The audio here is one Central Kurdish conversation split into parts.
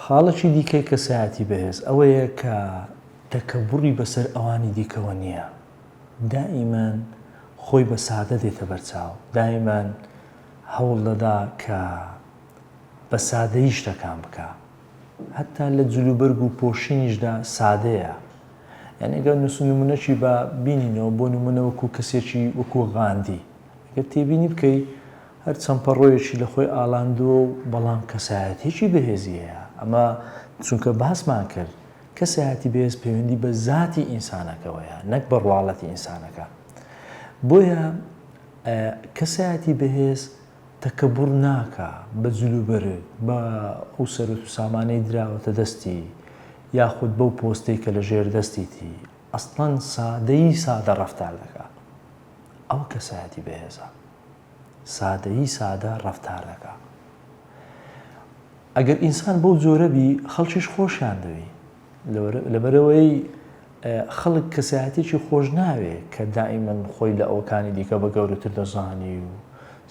خاڵێکی دیکەی کەسایەتی بەهێز ئەوەیە کە تەکەبوڕی بەسەر ئەوانی دیکەوە نییە، دائیمەن خۆی بە سادە دێتە بەرچاو، دائیمەن هەوڵ دەدا کە بە سادەیی شتەکان بکا، هەتا لە جلوبەرگ و پۆشینیشدا سادەیە. یانی ئەگەر نمونەکی بە بینینەوە بۆ نمونە وەکو کەسێکی وەکو غاندی ئەگەر تێبینی بکەی هەر چەند پەڕۆیەکی لە خۆی ئاڵاندووە و بەڵام کەسایەتیەکی بەهێزی هەیە ئەمە چونکە باسمان کرد کەسایەتی بەهێز پەیوەندی بە زاتی ئینسانەکەوەیە نەک بە ڕواڵەتی ئینسانەکە بۆیە کەسایەتی بەهێز تەکەبوڕ ناکا بە جلوبەرگ، بە ئەو سەروەت و سامانەی دراوەتە دەستی، یاخود بەو پۆستەی کە لە ژێر دەستیتی، ئەسڵەن سادەیی سادە ڕەفتار دەکا. ئەوە کەسایەتی بەهێزە. سادەیی سادە ڕەفتار دەکا. ئەگەر ئینسان بەو جۆرە بی، خەڵکیش خۆشیان دەوی. لەبەرئەوەی خەڵک کەسایەتیەکی خۆش ناوێ کە دائیمەن خۆی لە ئەوکانی دیکە بە گەورەتر دەزانی و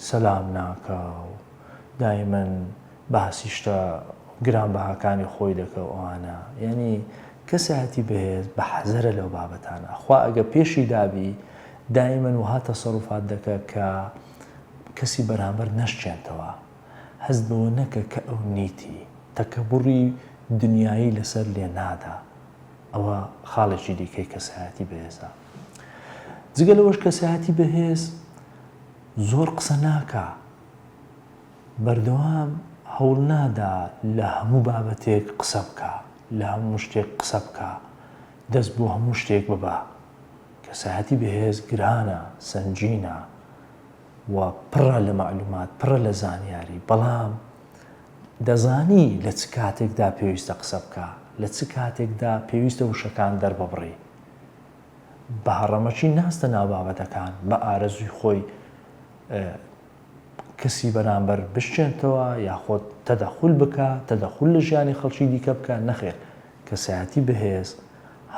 سەلام ناکا و دائیمەن باسی شتە گرانبەهاکانی خۆی دەکە و ئەوانە یعنی کەسایەتی بەهێز بە حەزەرە لەو بابەتانە خوا ئەگە پێشی دابی دائیمەن وەها تەسەروفات دەکە کە کەسی بەرامبەر نەشچێنتەوە هەست بەوە نەکە کە ئەو نیتی تەکەبوڕی دنیایی لەسەر لێ نادا. ئەوە خاڵێکی دیکەی کەسایەتی بەهێزە. جگە لەوەش کەسایەتی بەهێز زۆر قسە ناکا. بەردەوام هەوڵ نادا لە هەموو بابەتێک قسە بکا، لە هەموو شتێک قسە بکا، دەست بۆ هەموو شتێک ببا. کەسایەتی بەهێز گرانە، سەنگینە و پڕە لە مەعلومات، پڕە لە زانیاری، بەڵام دەزانی لە چ کاتێکدا پێویستە قسە بکا، لە چ کاتێکدا پێویستە وشەکان دەرببڕی. بە هەڕەمەکی ناستە ناو بابەتەکان، بە ئارەزووی خۆی کەسی بەرامبەر بشکێنتەوە یاخۆد تەدەخول بکا، تەدەخول لە ژیانی خەڵکی دیکە بکا، نەخێر، کەسایەتی بەهێز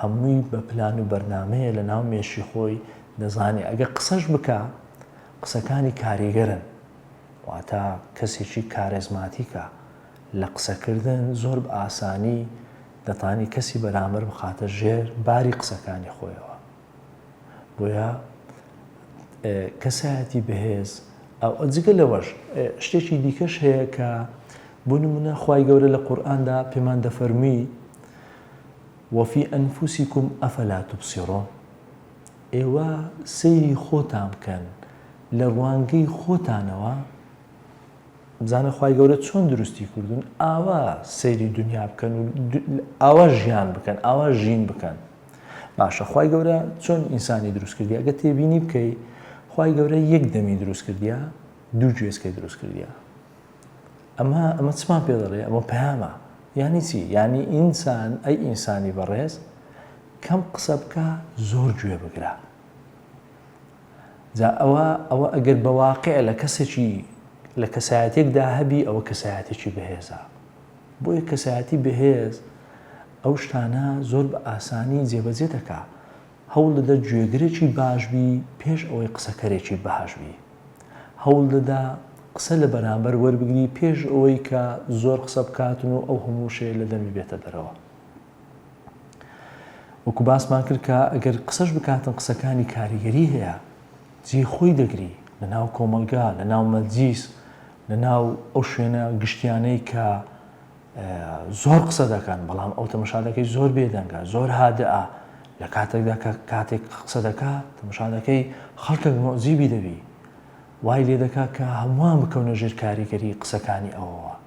هەمووی بە پلان و بەرنامەیە لە ناو مێشکی خۆی دەزانێ ئەگەر قسەش بکا قسەکانی کاریگەرن. واتە کەسێکی کارێزماتیکە لە قسەکردن زۆر بە ئاسانی دەتانی کەسی بەرامبەر بخاتە ژێر باری قسەکانی خۆیەوە بۆیە کەسایەتی بەهێز ئەو جگە لەوەش شتێکی دیکەش هەیە کە بۆ نمونە خوای گەورە لە قورئاندا پێمان دەفەرمی وفی ئەنفسکم ئەفلا تبصرون ئێوە سەیری خۆتان بکەن لە ڕوانگەی خۆتانەوە بزانە خوای گەورە چۆن دروستی کردوون ئاوا سەیری دنیا بکەن و ئاوا ژیان بکەن ئاوا ژین بکەن باشە خوای گەورە چۆن ئینسانی دروست کردی ئەگە تێبینی بکەی خوای گەورە یەک دەمی دروست کردیا دوو گوێزکەی دروست کردیا ئەمە ئەمە چمان پێ دەڵێ ئەمە پەیامە یانی چی یانی ئینسان ئەی ئینسانی بەڕێز کەم قسە بکە زۆر گوێ بگرە جا ئەوە ئەوە ئەگەر بە واقع لە کەسێکی لە کەسایەتێکدا هەبی ئەوە کەسایەتێکی بەهێزە بۆیە کەسایەتی بەهێز ئەو شتانە زۆر بە ئاسانی جێبەجێ دەکا هەوڵ دەدە گوێگرێکی باش بی پێش ئەوەی قسەکەرێکی باش بی هەوڵ دەدا قسە لە بەرامبەر وەربگری پێش ئەوەی کە زۆر قسە بکاتن و ئەو هەموو شەیە لە دەمی بێتە دەرەوە وەکو باسمان کرد کە ئەگەر قسەش بکاتن قسەکانی کاریگەری هەیە جێی خۆی دەگری لە ناو کۆمەڵگا لە ناو مەجلیس لە ناو ئەو شوێنە گشتیانەی کە زۆر قسە دەکەن بەڵام ئەو تەمەشا دەکەی زۆر بێدەنگە زۆر هادئە لە کاتێکدا کە کاتێک قسە دەکا تەمەشا دەکەی خەڵکێک موعجیبی دەبی وای لێ دەکا کە هەمووان بکەونە ژێر کاریگەری قسەکانی ئەوەوە.